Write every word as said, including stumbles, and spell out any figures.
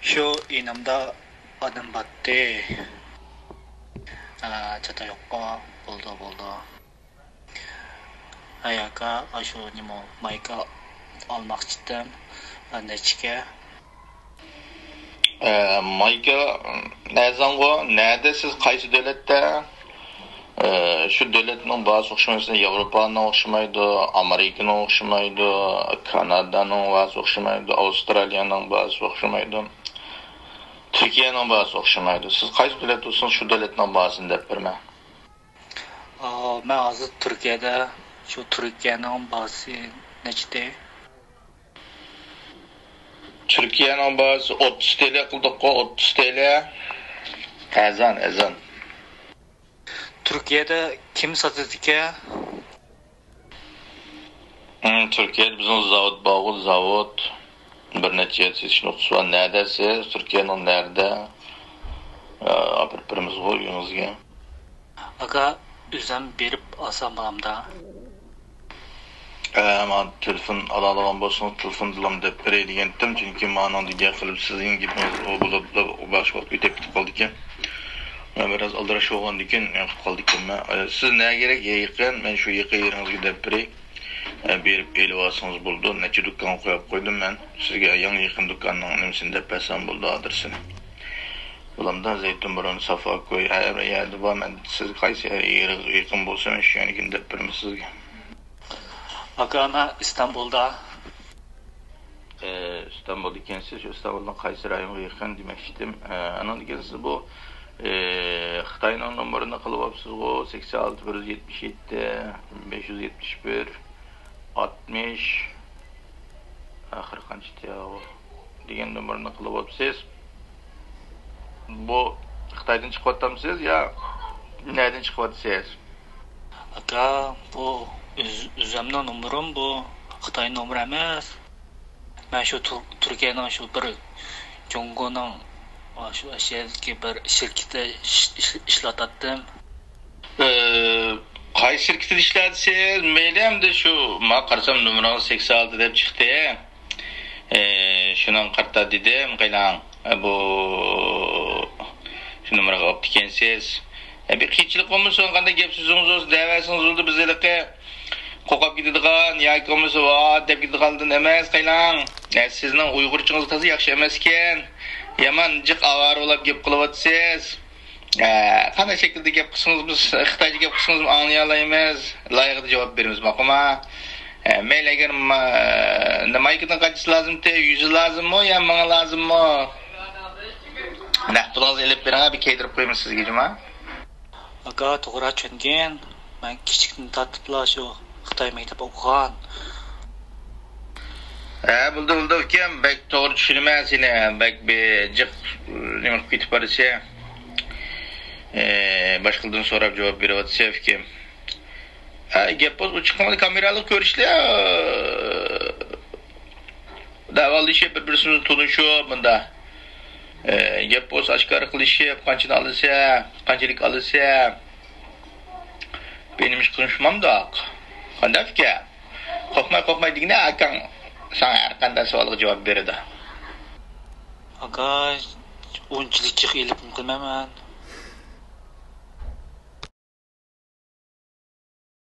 شۇ يېنىمدا ئادەم باتتى. ئا، چاتاق يوققۇ. بولدى، بولدى. ھەي ئاكا، ئاشۇ نېمە، مايكا ئالماقچىتىم. ئا، نەچچىكە؟ ئە، مايكا ئەرزانغۇ. نەدە سىز، قايسى دۆلەتتە؟ ئە، شۇ دۆلەتنىڭ باھاسى ئوخشىمايدۇ. ياۋروپانىڭ ئوخشىمايدۇ، ئامېرىكىنىڭ ئوخشىمايدۇ، كانادانىڭ باھاسى ئوخشىمايدۇ، ئاۋسترالىيەنىڭ باھاسى ئوخشىمايدۇ، تۈركىيەنىڭ باھاسى ئوخشىمايدۇ. سىز قايسى دۆلەتتە بولسىڭىز، شۇ دۆلەتنىڭ باھاسىنى دەپ بېرىمەن. ئا، مەن ھازىر تۈركىيەدە، شۇ تۈركىيەنىڭ باھاسى نەچچە؟ تۈركىيەنىڭ باھاسى ئوتتۇز تىيىن قىلدۇققۇ، ئوتتۇز تىيىن. ئەرزان، ئەرزان. تۈركىيەدە كىم ساتىدىكەن؟ ھىم، تۈركىيەدە بىزنىڭ زاۋۇت بارغۇ، زاۋۇت. بىر نەچچە يەر سېتىش نۇقتىسى بار. نەدە سىز؟ تۈركىيەنىڭ نەدە؟ ئا، ئاپىرىپ بېرىمىزغۇ ئۆيىڭىزگە. ئاكا، ئۆزۈم بېرىپ ئالسام بولامدا؟ ئە، مانا تېلېفون ئالالىغان بولسىڭىز، تېلېفوندىلا دەپ بېرەي دېگەنتىم، چۈنكى مانىڭ دېگەن قىلىپ سىزنىڭ گېپىڭىز ئۇ بولۇپ، باشقا ۋاقىت كېتىپ قالىدىكەن. مەن بىراز ئالدىراش بولغاندىكىن، قىلىپ قالدىكەنمەن. ئە، سىز نەگە كېرەك يېقىن، مەن شۇ يېقىن يېرىڭىزگە دەپ بېرەي. ئە، بېرىپ ئېلىۋالسىڭىز بولىدۇ. نەچچە دۇكانغا قويۇپ قويدۇم مەن. سىزگە يەڭ يېقىن دۇكاننىڭ نېمىسىنى دەپ بەرسەم بولىدۇ، ئادرېسىنى. بولامدا، زەيتۇن بۇرۇن، سافا كوي، ھەر بىر يەردە بار. مەن سىز قايسى يېرىگە يېقىن بولسا، مەن شۇ يەرنىڭكىنى دەپ بېرىمەن سىزگە. ئاكا، مەن ئىستانبۇلدا. ئى، ئىستانبۇلدا ئىكەنسىز، شۇ ئىستانبۇلنىڭ قايسى رايونغا يېقىن دېمەكچىدىم. ئى، ئانىڭدىن كېيىن سىز بۇ، ئى، خىتاينىڭ نومۇرىنى قىلىۋاپسىزغۇ، سەكسەن ئالتە، بىر يۈز يەتمىش يەتتە، بەش يۈز يەتمىش بىر، ئاتمىش، ئاخىرى قانچە دېگەن نومۇرنى قىلىۋاپسىز. بۇ خىتايدىن چىقىۋاتامسىز يا نەدىن چىقىۋاتىسىز؟ ئاكا، بۇ ئۆز-، ئۆزۈمنىڭ نومۇرۇم بۇ، خىتاي نومۇرى ئەمەس. مەن شۇ تۈر-، تۈركىيەنىڭ شۇ بىر جۇڭگونىڭ، ئا، شۇ ئەشيادىكى بىر شىركىتىدە ئىش-، ئىش-، ئىشلەۋاتاتتىم. ئى، قايسى شىركىتىدە ئىشلەۋاتىسىز؟ مەيلى، ئەمدى شۇ، ماڭا قارىسام، نومۇرىڭىز سەكسەن ئالتە دەپ چىقتى. ئى، شۇنىڭغا قارىتا دېدىم، قېنىڭ، ئە، بۇ، شۇ نومۇرغا ئاپتىكەنسىز. ئە، بىر قىيىنچىلىق بولمىسۇن، قانداق گەپ سۆزىڭىز بولسا دەۋەرسىڭىز بولدى، بىز ھېلىقى قورقۇپ كېتىدىغان ياكى بولمىسا ۋات دەپ كېتىدىغاندىن ئەمەس، قېنىڭ. ئە، سىزنىڭ ئۇيغۇرچىڭىز تازا ياخشى ئەمەسكەن. يامان جىق ئاۋارە بولاپ گەپ قىلىۋاتىسىز. ئە، قانداق شەكىلدە گەپ قىلسىڭىز، بىز خىتايچە گەپ قىلسىڭىزمۇ ئاڭلىيالايمىز. لايىقىدا جاۋاب بېرىمىز، ماقۇلما؟ ئە، مەيلى، ئەگەر ما-، مايكىنىڭ قانچىسى لازىمتى؟ يۈزى لازىممۇ يا مىڭى لازىممۇ؟ نەق پۇلىڭىزنى ئېلىپ بېرىڭ، بىر كىيدۈرۈپ قويىمىز سىزگە، جۇما. ئاكا، توغرا چۈشەنگىن. مەن كىچىكتىن تارتىپلا شۇ خىتاي مەكتەپ ئوقۇغان. ھە، بولدى، بولدى، ئۇكام، بەك توغرا چۈشىنىمەن سېنى. بەك بىر جىق نېمە قىلىپ كېتىپ بارىسەن. ئى، باشقىلىدىن سوراپ جاۋاب بېرىۋاتىسەن، ئۇكام. ھە، گەپ بولسا ئوچۇق قىلمىدى، كامېرالىق كۆرۈشلەر. دەۋالىشىپ، بىر-بىرسىمىزنى تونۇشۇپ، مۇندا، ئى، گەپ بولسا ئاشكارا قىلىشىپ، قانچىنى ئالىسەن، قانچىلىك ئالىسەن. بىر نېمە ئىش قىلمىشمامدۇق؟ قانداق ئىكەن؟ قورقماي، قورقماي دېگىنە، ئاكاڭ ساڭا ھەر قانداق سوئالغا جاۋاب بېرىدۇ. ئاكا، ئۇنچىلىك جىق ئېلىپ قىلمايمەن.